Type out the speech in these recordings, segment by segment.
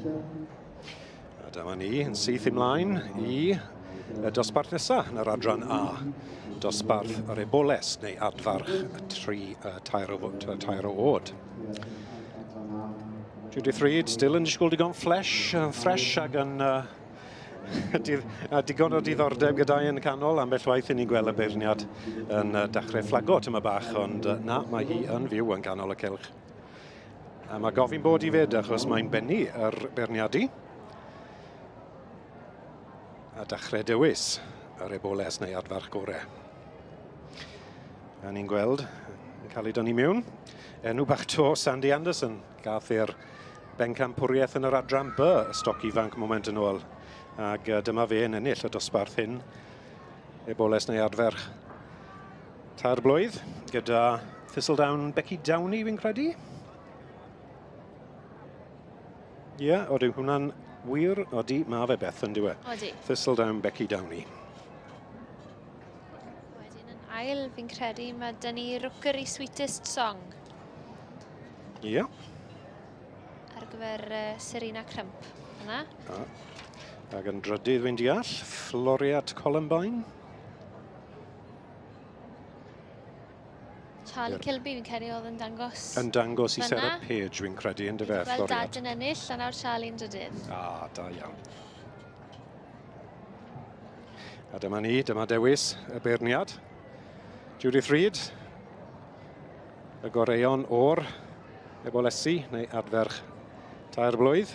A dyma ni yn syth ymlaen i y dosbarth nesaf yn yr adran A. Dosbarth yr eboles neu adfarch y tri, uh, tair, o, tair o od. Judith Reid still yn disgwyl digon flesh, uh, fresh ag yn uh, a digon o diddordeb gyda'i yn canol, ambell waith i ni'n gweld y beirniad yn uh, dechrau fflago tyma bach, ond uh, na, mae hi yn fyw yn canol y cylch. A mae gofyn bod i fyd achos mae'n bennu yr beirniadu. A dechrau dewis yr eboles neu adfarch gore. A ni'n gweld yn cael ei dynnu mewn. Enw bach to Sandy Anderson gath i'r bencampwriaeth yn yr adran B, y stoc ifanc moment yn ôl. Ac dyma fe yn ennill y dosbarth hyn. Eboles neu adferch. Tair blwydd gyda Thistledown Becky Downey fi'n credu. Ie, yeah, oeddi hwnna'n wir, odi, mae fe beth yn diwe. Odi. Thistledown Becky Downey. Wedyn yn ail, fi'n credu, mae dyn ni Rookery Sweetest Song. Ie. Yeah. Ar gyfer uh, Serena Crump. Yna. A, ac yn drydydd fi'n deall, Floriat Columbine. Charlie Kilby fi'n credu oedd yn dangos. Yn dangos i Sarah Page fi'n credu yn dyfe. Fel dad yn ennill a nawr Charlie'n drydydd. Ah, da iawn. A dyma ni, dyma dewis y beirniad. Judith Reid, y goreuon o'r ebolesi neu adferch tair blwydd.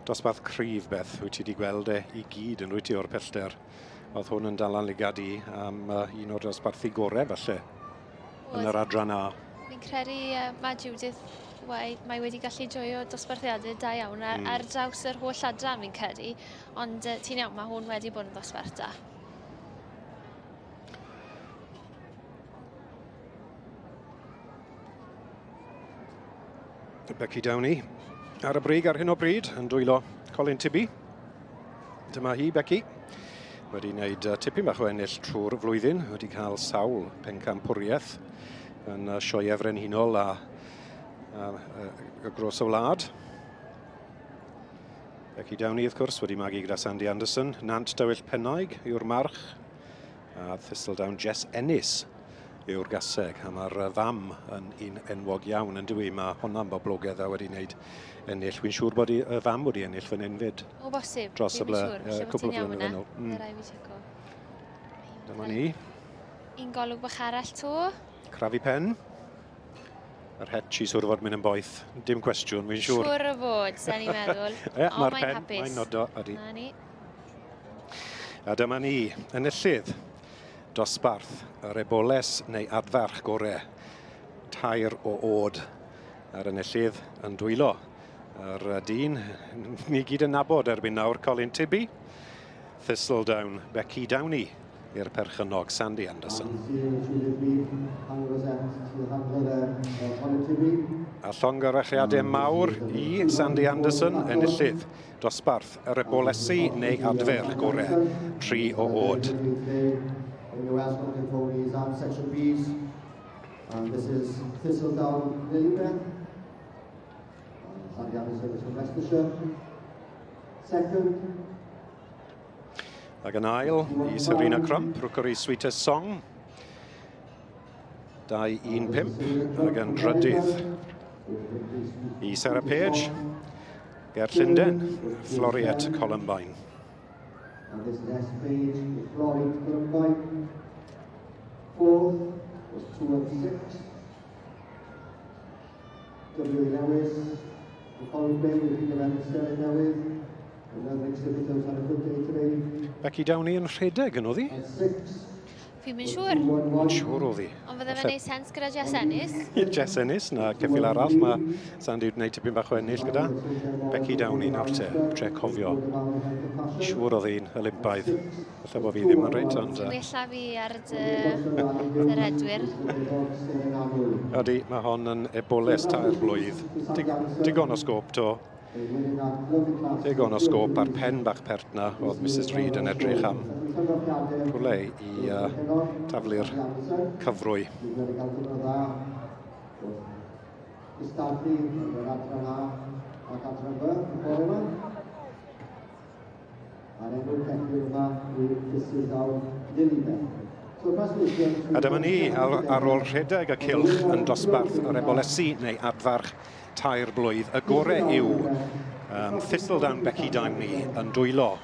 Dosbarth cryf, Beth, wyt ti wedi gweld e i gyd yn wyt ti o'r pellter. Oedd hwn yn dala'n ligad i am uh, un o'r dosbarthu gorau falle yn yr adran A. Fi'n credu uh, mae Judith wai, mae wedi gallu joio dosbarthiadau da iawn ar, mm. ar draws yr holl adran fi'n credu, ond uh, ti'n iawn, mae hwn wedi bod yn ddosbarth da. Becky Downey ar y brig ar hyn o bryd yn dwylo Colin Tibby. Dyma hi, Becky. Wedi wneud tipyn bach o ennill trwy'r flwyddyn, wedi cael sawl pencampwriaeth yn sioeau frenhinol a, a, a, a gros y wlad. Becky Downey, wrth gwrs, wedi magu gyda Sandy Anderson. Nant Dywyll Pennaig yw'r march. A Thistledown Jess Ennis yw'r gaseg, a mae'r fam yn un enwog iawn yn dywi. Mae honna'n boblogaidd a wedi wneud ennill. Wy'n siŵr bod y fam wedi ennill fan hyn fyd. O bosib. Dros y ble, cwpl o flynyddoedd yn ôl. Mm. Rai fi checo. Dyma ni. Un golwg bach arall to. Crafu pen. Yr het i siŵr o fod mynd yn boeth. Dim cwestiwn, wy'n siŵr. Siŵr o fod, sa'n i'n meddwl. Ie, mae'r pen, mae'n nodo, ydy. Na ni. A dyma ni, enillydd dosbarth yr eboles neu adfarch gore, tair o od a'r enillydd yn dwylo yr dyn ni gyd yn nabod erbyn nawr, Colin Tibby, Thistledown, Becky Downey i'r perchennog Sandy Anderson. A llongyfarchiadau mawr i Sandy Anderson, enillydd Dosbarth yr ebolesi neu adfer gore, tri o oed. And this is Thistledown Lilybeth. Sandy Anderson is from Leicestershire. Second. Ac yn ail i Serena Crump, Rookery Sweetest Song. 2-1-5 ac yn drydydd i Sarah Page ger Llundain, Floriet Columbine. And this is S Page with Floriet Columbine. Fourth was 2 and 6. W Lewis, the following day with Peter Van Newydd. Another exhibitor who's had a good day today. Becky Downey yn rhedeg yn oedd hi? And six. Fi'm yn siŵr. Yn siŵr oedd hi. Ond fydde fe'n neud sens gyda Jess Ennis. Jess Ennis, na ceffyl arall. Mae Sandy wedi gwneud tipyn bach o ennill gyda Becky Downey nawr te. Tre cofio. Siŵr oedd hi'n Olympaidd. Falle bod fi ddim yn reit, ond... Ti'n wella fi ar dy, dy redwyr. Ydy, mae hon yn eboles tair blwydd. Dig, digon o sgôp to. Digon o sgôp a'r pen bach pert na oedd Mrs Reid yn edrych am rhywle i uh, taflu'r cyfrwy. Wrth gystadlu yn yr adran A ac adran B y bore yma. A'r enw'r ceffyl yma yw Thistledown Lilybeth. A dyma ni ar, ar ôl rhedeg y cylch yn dosbarth yr ebolesi neu adfarch tair blwydd. Y gore yw Thistledown Becky Downey yn dwylo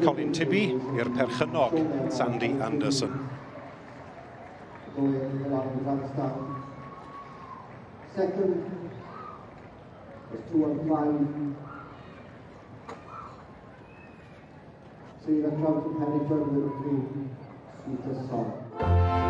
Colin Tibby i'r perchennog Sandy Anderson. Second was 2 and 5. Sarah Trout and Penny with 3, Sweetest Song.